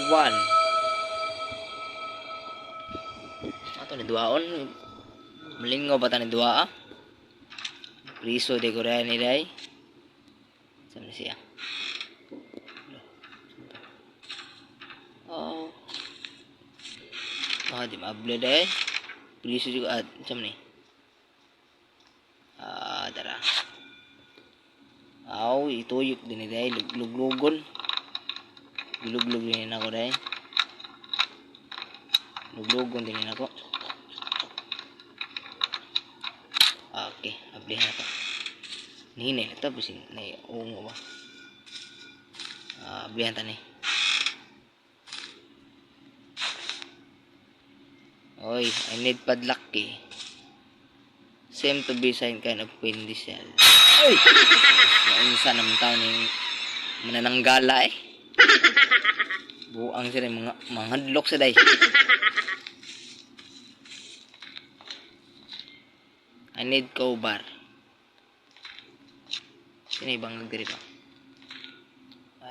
One. Ato ni duaon. Malingaw ba ta ni dua ah? Priso de Korea ni day. Saan na siya? Oh. Ah, di maable day. Priso juga at saan ni? Ah, tara. Aw, ituyok din ni day. Luglugon. Giluglog din ako day. Luglugon din ako. Okay, ablihan na to. Nihine, ito bisin na ungo ba? Ah, ablihan ta ni. Oy, I need padlock eh. Same to be sign kind of Queen Diesel. Oy! Naunsa naman tao ni manananggala eh. Buang sila yung mga hadlok sa day. I need crowbar. Sino ibang nagdiri ba?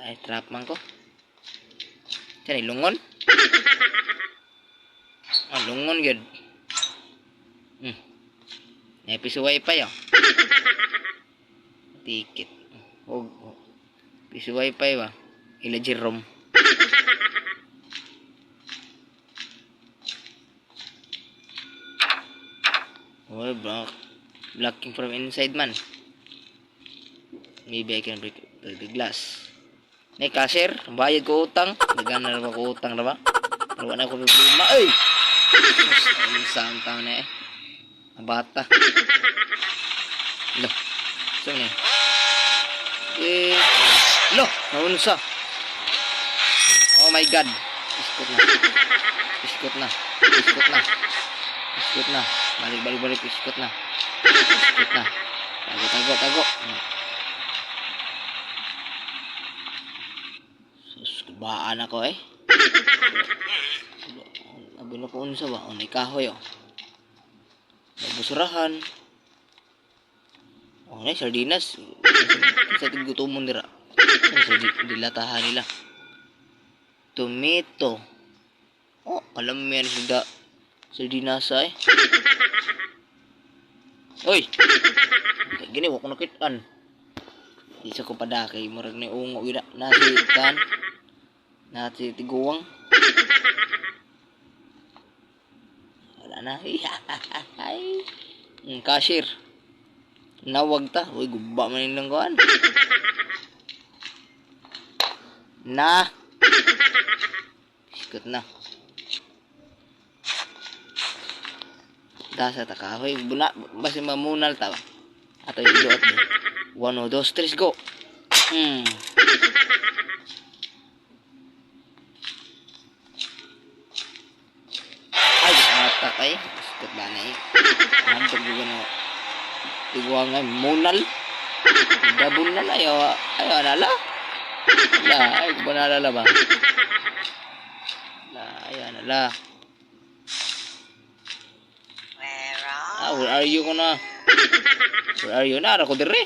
Ay, trap man ko. Sino lungon? Ah, lungon gyud. Napiso wifi oh. Ticket. Og piso wifi ba? Ila Jerome. Oy, block. Blocking from inside man. Maybe I can break the glass. Nay, cashier, bayad ko utang. Nagana na ba ko utang na ba? Pero wala ko problema. Ay! Sus, ang taon na eh. Ang bata. Lo. So ni. Eh, lo, naunsa. Oh my God. Iskot na. Iskot na. Iskot na. Iskot na. Balik, balik, balik. Iskot na. Iskot na. Tago, tago, tago. Sus, kubaan ako eh. Abi na ko unsa ba? Unay kahoy oh. Mabusurahan. Oh, nay sardinas. Sa tigutomon dira. Sa dilatahan nila. Tomato. Oh, alam mo yan sila sardinas ay. Oy. Gini wa ko nakitaan. Di sa ko pada kay murag ni ungo gyud na si kan. Na si tiguang. Wala na. Ay. Cashier. Nawag ta. Uy, guba man nilang kuan. Na. Iskot na. Dasa ta kahoy. Buna, basta mamunal ta ba? Ato iluot ni. 1, 2, 3, go. Ay, mata kay. Iskot ba na eh. Nandog juga na. Tiguang nga, munal. Dabon na ayaw, ayaw na la. La, ay, banala la ba? La, ayaw na la. Where Ah, are where are you ko na? Where are you na? Ara ko dire.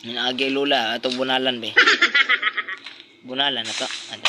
Naagay lula, ato bunalan be. Bunalan na to. Ano?